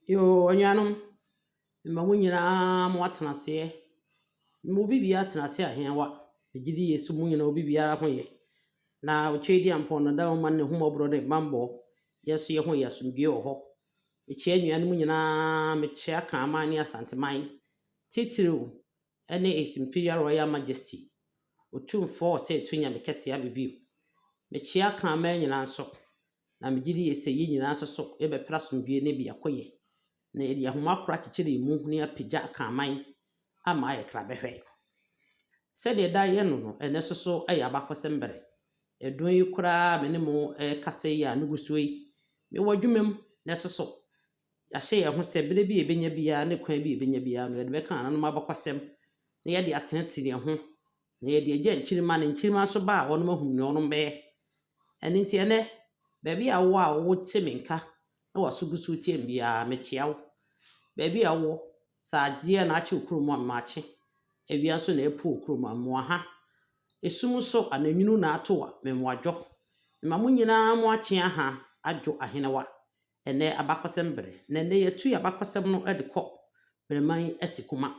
Yoo, anuanom, mema mo nyinaa mo atena aseɛ. Mema obi biara atena ase aheawa. Megye di yie sɛ mo nyinaa obi biara ho yɛ. Na Otwedeampɔn no da ma ne hummɔborɔ ne bammɔ. Yɛn nso yɛn ho yɛ asomdwoeɛ wɔ hɔ. Mekyea anuanom nyinaa, mekyea Kraman ne Asanteman, titiriw ne His Imperial Royal Majesty, Otumfoɔ Osei Nyame Kɛseɛ Abɛbio. Mekyea Kraman nyinaa nso, na megye di yie sɛ yɛn nyinaa nso so yɛbɛpere asomdwoeɛ ne biakoyɛ. Na yɛde ahoma koro akyekyere yɛn mu na yɛapagya Kraman ama ayɛ krabɛhwɛ. Sɛdeɛ da yɛ no no, ɛnɛ nso so yɛ abakɔsɛm berɛ. Ɛdɔn yi koraa me ne mo rekasa yi a no gu so yi, mewɔ adwuma mu, na ɛso so yɛahyɛ yɛn ho sɛ berɛ bi a yɛbɛnya biara ne kwan bi a yɛbɛnya biara no, yɛde bɛka nananom abakɔsɛm na yɛde atenetene yɛn ho na yɛde agya nkyirimma na nkyirimma nso ba a wɔnom ahu nea wɔnom bɛyɛ. Ɛno nti ɛnɛ, baabi a wowɔ a wote me nka na w'aso gu so tie me biara, mekyea wo. Baabi a wowɔ, sɛ adeɛ na akye wo kurom a, mmakye. Awia nso na apu wo kurom a, mmoa ha. Esum nso ananwunu na ato a, memmoadwo. Mema mo nyinaa mo akye aha adwo ahenewa. Ɛnɛ abakɔsɛm berɛ. Na ɛnɛ yɛatu yɛn abakɔsɛm no de kɔ Breman Asikuma.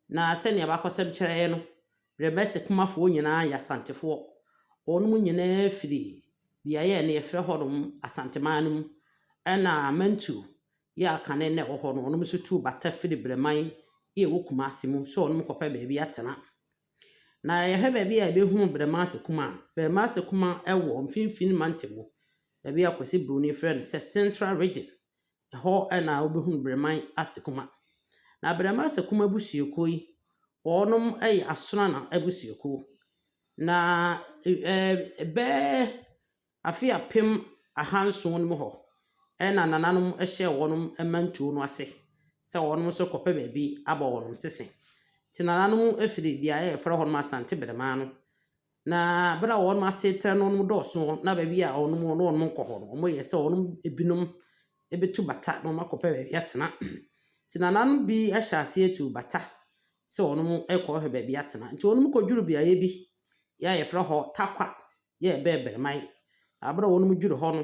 Na sɛnea abakɔsɛm kyerɛ no, Breman Asikumafoɔ nyinaa yɛ Asantefoɔ. Wɔn nyinaa firi beaeɛ a ɛnɛ yɛfrɛ hɔnom Asanteman no mu. Ɛna Mantu yɛ a kane na ɛwɔ hɔ no, wɔn nso tuu bata firi Breman a ɛwɔ Kumase mu sɛ wɔn kɔpɛ baabi atena. Na yɛhwɛ baabi a yɛbɛhunu Breman Asikuma a, Breman Asikuma wɔ mfimfini mantam mu. Baabi a Kwasi Broni frɛ no sɛ Central Region. Ɛhɔ na wobɛhunu Breman Asikuma. Na Breman Asikuma abusuakuo yi, wɔnom yɛ Asonana abusuakuo. Na ɛɛ bɛɛ afe 1700 no mu hɔ, ɛna nananom hyɛɛ wɔn mantuo no ase sɛ wɔn nso kɔpɛ baabi abɔ wɔn sese. Nti nananom firi beaeɛ a yɛfrɛ hɔ nom Asante Breman no. Na berɛ a wɔn ase trɛ no wɔn dɔɔso na baabi a wɔn wɔ no wɔn nkɔ hɔ no, wɔyɛ sɛ wɔn ebinom bɛtu bata na wɔn akɔpɛ baabi atena. Nti nananom bi hyɛ aseɛ tu bata sɛ wɔn rekɔhwɛ baabi atena. Nti wɔn kɔduru beaeɛ bi yɛ a yɛfrɛ hɔ Tarkwa yɛ a ɛbɛn Breman. Aberɛ a wɔn duru hɔ no,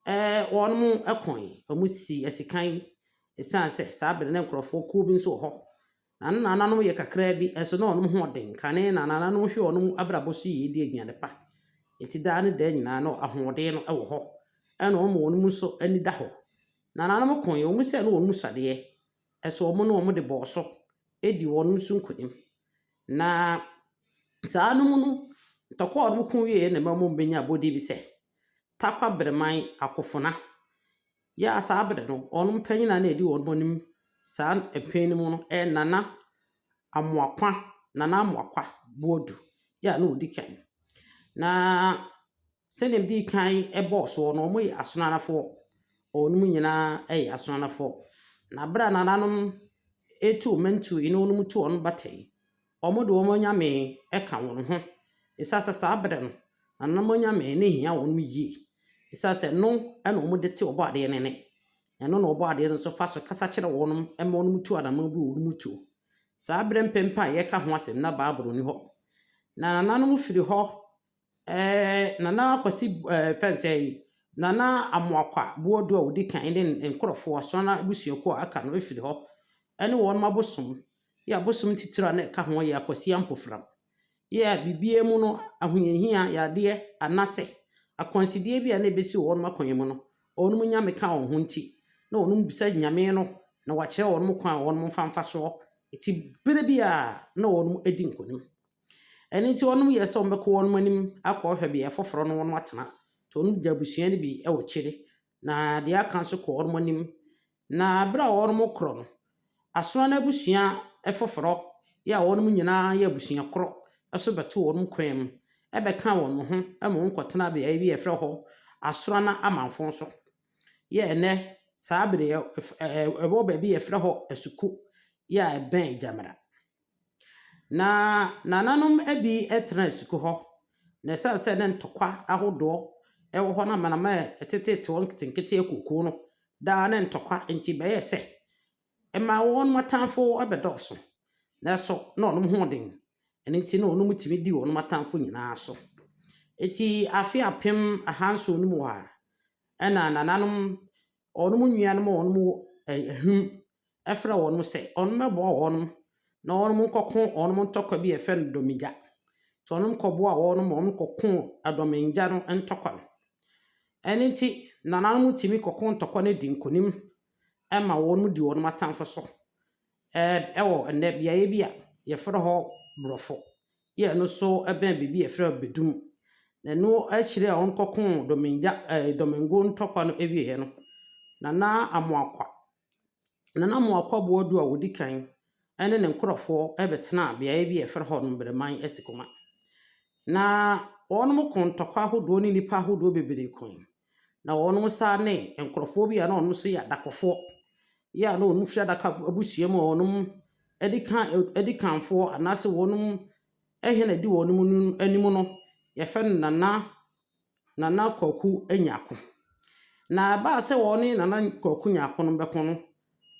wɔn koe. Wɔn si asikan ɛsiane sɛ saa berɛ no nkurɔfoɔ kuo bi nso wɔ hɔ. Na ne nananom yɛ kakraa bi nso na wɔn ho ɔden. Kane na nananom hwɛ wɔn abrabɔ so yie di aduane pa. Nti daa ne daa nyinaa no ahoɔden no wɔ hɔ. Ɛna wɔn wɔn nso ani da hɔ. Nananom koe, wɔn sɛ ne wɔn mu sadeɛ. Ɛso wɔn ne wɔn de bɔɔ so di wɔn nso nkonim. Na saa no mu no, ntɔkwa a wɔn ko wieeɛ na ɛma wɔn bɛnya abɔdeɛ bi sɛ Tarkwa Breman Akofona. Yɛ a saa berɛ no, wɔn panyin a na ɛdi wɔn anim saa mpɛn no mu no yɛ Nana Amoakwa, Nana Amoakwa Boadu yɛ a na ɔdi kan. Na sɛdeɛ medii kan bɔɔ soɔ no, wɔyɛ Asonanafoɔ. Wɔn nyinaa yɛ Asonanafoɔ. Na berɛ a nananom retu mantuo yi na wɔn tu wɔn bata yi, wɔde wɔn anyame ka wɔn ho. Ɛsiane sɛ saa berɛ no, nananom anyame no hia wɔn yie. Ɛsiane sɛ no na wɔde te ɔbɔadeɛ no nne. Ɛno na ɔbɔadeɛ no nso fa so kasa kyerɛ wɔn ma wɔn tu anammɔn bi wɔ wɔn mu tuo. Saa berɛ mpɛmpɛ a yɛka ho asɛm na Bible ni hɔ. Na nananom firi hɔ Nana Kwasi fɛn sɛ Nana Amoakwa Boadu a ɔdi kan ne nkurɔfoɔ Asɔna abusuakuo a aka no firi hɔ ne wɔn abosom. Yɛ abosom titire a na ɛka ho yɛ Akwasi Ampofram. Yɛ a biribiara mu no ahohiahia, yadeɛ anaasɛ akwansideɛ bi a na ɛbɛsi wɔ wɔn akwan mu no, wɔn nyame ka wɔn ho nti, na wɔn bisa nyame no na wakyerɛ wɔn kwan a wɔn mfa mfa soɔ. Nti berɛ bi a na wɔn di nkonim. Ɛno nti wɔn yɛ sɛ wɔbɛkɔ wɔn anim akɔhwɛ beaeɛ foforɔ na wɔn atena. Nti wɔn gya abusua no bi wɔ akyire na deɛ aka nso kɔ wɔn anim. Na berɛ a wɔn korɔ no, Asona abusua foforɔ yɛ a wɔn nyinaa yɛ abusua korɔ nso bɛto wɔn kwan mu bɛka wɔn ho ma wɔn kɔtena beaeɛ bi a yɛfrɛ hɔ Asorana Amanfo so. Yɛ ɛnɛ saa bere ɛwɔ baabi a yɛfrɛ hɔ Asuku yɛ a ɛbɛn Gyamera. Na nananom bi tena Asuku hɔ. Na ɛsiane sɛ ne ntɔkwa ahodoɔ ɛwɔ hɔ na amanaman a ɛtetete hɔ nketenkete akuokuo no daa ne ntɔkwa nti bɛyɛ sɛ ɛma wɔn atamfo bɛdɔɔso. Nanso na wɔn ho den. Ɛno nti na wɔn tumi di wɔn atamfo nyinaa so. Eti afe 1700 no mu hɔ a, ɛna nananom wɔn nuanom a wɔn Ahum frɛɛ wɔn sɛ ɔmmɛboa wɔn na wɔnkɔko wɔn ntɔkwa bi a yɛfrɛ no Dɔmigya. Nti wɔn kɔboaa wɔn ma wɔn kɔkoo Dɔmigya no ntɔkwa no. Ɛno nti, nananom tumi kɔko ntɔkwa no di nkonim ma wɔn di wɔn atamfo so wɔ ɛnnɛ beaeɛ bi a yɛfrɛ hɔ Borɔfo, yɛ ɛno nso bɛn baabi a yɛfrɛ hɔ Bedum. Na ɛno akyire a wɔkɔkoo Dɔmigya ɛɛ Dɔmengo ntɔkwa no wieeɛ no, Nana Amoakwa Nana Amoakwa Boadu a ɔdi kan ne ne nkurɔfoɔ bɛtenaa beaeɛ bi a yɛfrɛ hɔ no Breman Asikuma. Na wɔko ntɔkwa ahodoɔ ne nnipa ahodoɔ bebree koe. Na wɔn san ne nkurɔfoɔ bi a na wɔn nso yɛ adakɔfoɔ, yɛ a na wɔn firi adaka abusua mu a wɔn adi kan adi kanfoɔ anaasɛ wɔn hene a ɛdi wɔn mu anim no, yɛfrɛ no Nana Nana Kwaku Nyarko. Na ɛbaa sɛ wɔne Nana Kwaku Nyarko no bɛko no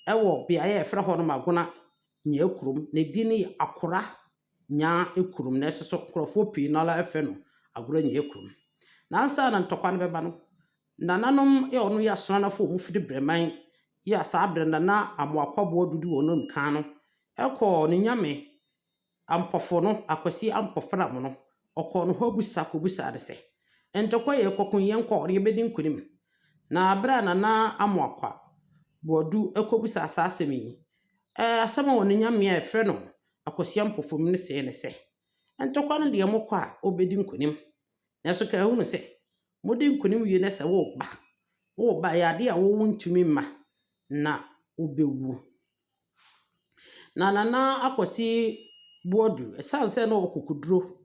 wɔ beaeɛ a yɛfrɛ hɔ no Magona Nyaa kurom. Ne din yɛ Akora Nyaa kurom, nanso so nkurɔfoɔ pii no ara frɛ no Agorɔ Nyaa kurom. Na ansa na ntɔkwa no bɛba no, nananom a wɔn yɛ asonanafoɔ a wɔfiri Breman yi a saa berɛ no Nana Amoakwa Boadu di wɔn anim kan no kɔɔ ne nyame Ampɔfo no, Akwasi Ampɔfram no, ɔkɔɔ ne hɔ abisa kɔbisaa no sɛ, Ntɔkwa yi a yɛkɔko yi, yɛnkɔ na yɛbɛdi nkonim? Na berɛ a Nana Amoakwa Boadu kɔbisaa saa asɛm yi, asɛm a ɔne nyame a yɛfrɛ no Akwasi Ampɔfam no see ne sɛ, Ntɔkwa no deɛ mokɔ a, wobɛdi nkonim. Nanso ka hunu sɛ, modi nkonim wie na sɛ woreba, woreba ɛyɛ adeɛ a wontumi mma na wobɛwu. Na Nana Akwasi Boadu, ɛsiane sɛ na ɔwɔ akokoduro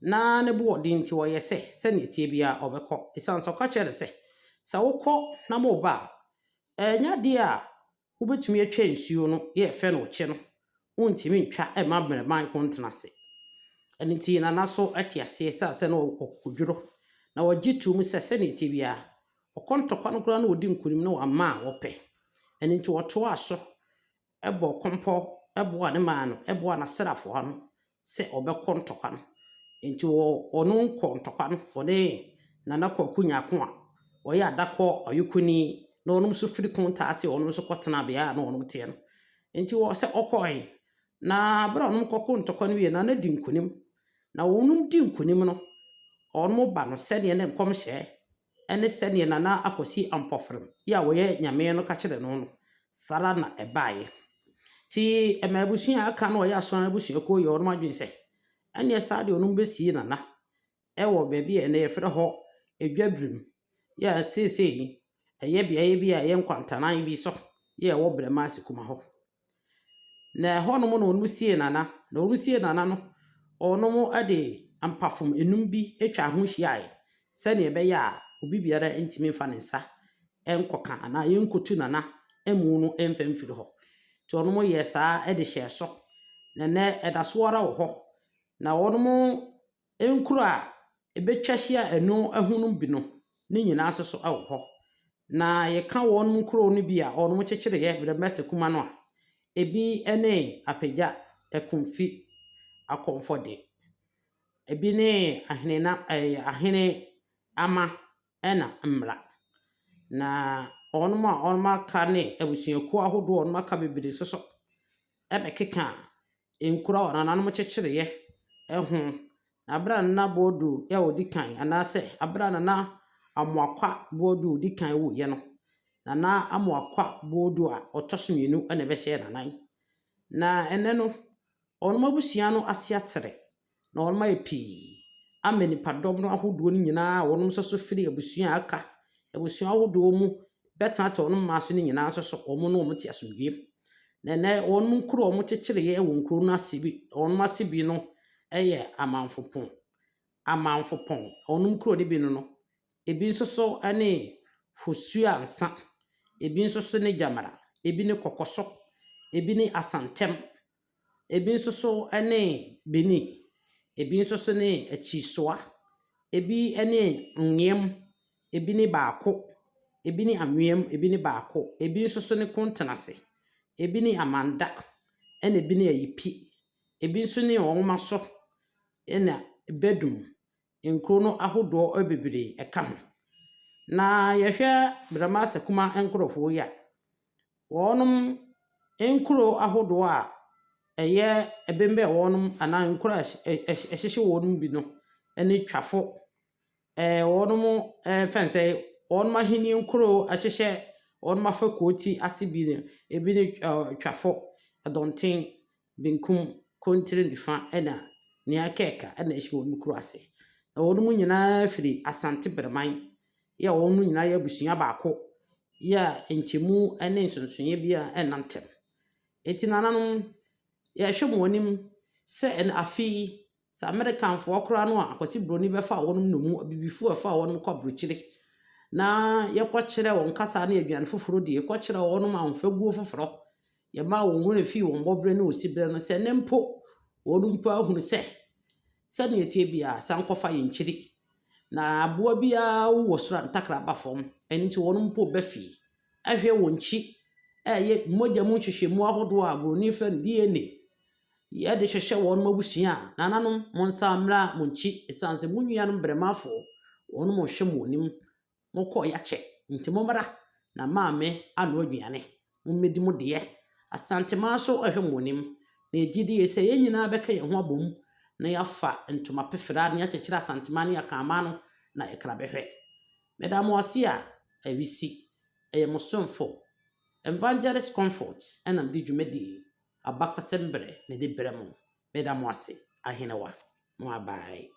na ne bo wɔ den nti, ɔyɛ sɛ sɛdeɛ ɛteɛ biara ɔbɛkɔ. Ɛsiane sɛ ɔka kyerɛɛ no sɛ, sɛ wokɔ na moreba a, ɛnyɛ adeɛ a wobɛtumi atwa nsuo no yɛ fɛ no ɔkyɛ no, wontumi ntwa mma mmarima nko ntena ase. Ɛno nti Nana so te aseɛ ɛsiane sɛ na ɔwɔ akokoduro na ɔgye too mu sɛ sɛdeɛ ɛteɛ biara ɔkɔ ntɔkwa no koraa na ɔdi nkonim na wama a ɔpɛ. Ɛno nti ɔtoaa so bɔɔ kɔmpɔ boaa ne man no, boaa n'asraafoɔ ano sɛ ɔbɛkɔ ntɔkwa no. Nti ɔno kɔɔ ntɔkwa no, ɔne Nana Kwaku Nyarko a ɔyɛ Adakɔ Ɔyekoni na ɔno nso firi Konta ase a ɔno nso kɔtenaa beaeɛ a na ɔnom teɛ no. Nti wɔ sɛ ɔkɔe, na berɛ a ɔnom kɔko ntɔkwa no wie no, Nana di nkonim. Na wɔnom di nkonim no, ɔnom ba no sɛdeɛ ne nkɔmhyɛ ne sɛdeɛ Nana Akwasi Ampɔfrem yi a ɔyɛ Nyame no ka kyerɛɛ no no, saa ara na ɛbaeɛ. Nti ɛmaa abusua a aka no a ɔyɛ Asoan abusuakuo yɛɛ wɔn adwene sɛ, ɛnneɛ saa deɛ wɔn bɛsie Nana wɔ baabi a ɛnnɛ yɛfrɛ hɔ Adwabirim, yɛ a seesei ɛyɛ beaeɛ bi a ɛyɛ nkwantanan bi so yɛ a ɛwɔ Brɛma Asikuma hɔ. Na ɛhɔnom na wɔn siee Nana. Na wɔn siee Nana no, wɔn de mpafom enum bi atwa ho hyiae sɛnea ɛbɛyɛ a obi biara ntumi mfa ne nsa nkɔka anaa yɛnkotu Nana amu no mfa mfiri hɔ. Nti wɔn yɛɛ saa de hyɛɛ so. Na nnɛ ɛda so ara wɔ hɔ. Na wɔn Nkuro a ɛbɛtwa ahyia ɛno ho no bi no, ne nyinaa nso so wɔ hɔ. Na yɛka wɔn nkuro no bi a wɔkyekyereeɛ berɛ Mɛsɛ Kuma no a, ebi ne Apagya, Akumfi, Akɔmfɔde, ebi ne Ahenena ɛɛ Ahene Ama ɛna Mmra. Na wɔn a wɔaka ne abusuakuo ahodoɔ a wɔaka bebree nso so bɛkeka nkuro a wɔn nananom kyekyereeɛ ho. Na berɛ a Nana Boadu a ɔdi kan anaasɛ berɛ a Nana Amoakwa Boadu a ɔdi kan wuiɛ no, Nana Amoakwa Boadu a ɔtɔ so mmienu na ɛbɛhyɛɛ n'anan. Na ɛnnɛ no, wɔn abusua no ase atrɛ na wɔayɛ pii ama nnipadɔm no ahodoɔ no nyinaa a wɔn nso so firi abusua a aka abusua ahodoɔ mu bɛtenatena wɔn mmaa so no nyinaa nso so wɔn ne wɔn te asomdwoeɛ mu. Na ɛnnɛ wɔn nkuro a wɔkyekyereeɛ wɔ nkuro no ase bi wɔn ase bi no yɛ Amanfopɔn, Amanfopɔn, wɔn nkuro no bi no no. Ebi nso so ne Fosuansa, ebi nso so ne Gyamara, ebi ne Kɔkɔso, ebi ne Asantɛm. Ebi nso so ne Benin, ebi nso so ne Akyisoa, ebi ne Nweam, ebi ne Baako, ebi ne Anweam, ebi ne Baako, ebi nso so ne Kontenase, ebi ne Amanda, ɛna ebi ne Ayipi, ebi nso ne Ɔwomaso, ɛna Badum. Nkuro no ahodoɔ bebree ka ho. Na yɛhwɛ Brɛma Asekuma nkurɔfoɔ yi a, Wɔnom nkuro ahodoɔ a ɛyɛ ɛbɛnbɛn wɔnom anaa nkuro a ɛhyehye wɔnom bi no ne Twafo. Wɔnom fɛn sɛ wɔnom ahenni nkuro ɛhyehyɛ wɔnom afakuo ti ase bi no, ebi ne Twafo, Ɛdɔnten, Benkum, Kontire Nifa ɛna nea ɛkɛɛka ɛna ɛhyɛ wɔn kuro ase. Na wɔnom nyinaa firi Asante Breman yɛ a wɔnom nyinaa yɛ abusua baako yɛ a nkyɛmu ne nsonsonoeɛ biara nna ntam. Enti nananom, yɛhwɛ mo anim sɛ ɛna afe yi, sɛ Amerikanfoɔ koraa no a Akwasi Buroni bɛfa wɔn nnommum, abibifoɔ a ɛfa wɔn kɔ aburokyire na yɛkɔkyerɛ wɔn kasa ne aduane foforɔ di, yɛkɔkyerɛ wɔn ahofaguo foforɔ, yɛmaa wɔn werɛ fii wɔn bɔberɛ ne wɔn siberɛ no, sɛ ɛnnɛ mpo wɔn mpo ahunu sɛ sɛdeɛ ɛteɛ biara san kɔfa yɛn kyiri. Na aboa biara wu wɔ soro a ntakra ba fam. Ɛno nti wɔn mpo ba fie ahwɛ wɔn nkyi ɛreyɛ mogya mu nhwehwɛmu ahodoɔ a buroni frɛ no DNA. Yɛde hwehwɛ wɔn abusua a, nananom monsan mmra mo nkyi ɛsiane sɛ mo nuanom brɛmafoɔ wɔn rehwɛ mo anim. Mokɔɔ yɛakyɛ nti mommra na maame anoa aduane. Mommɛdi mo deɛ. Asanteman nso rehwɛ mo anim. Na yɛgye die sɛ yɛn nyinaa bɛka yɛn ho abom na yɛafa ntoma pefra na yɛakyekyere Asanteman ne Akanman no na yɛkra bɛhwɛ. Meda mo ase a awisi. Ɛyɛ mo somfo Evangelist Comfort ɛna mede dwumadie yi abakɔsɛm berɛ mede brɛ mo. Meda mo ase. Ahenewa. Mo abae.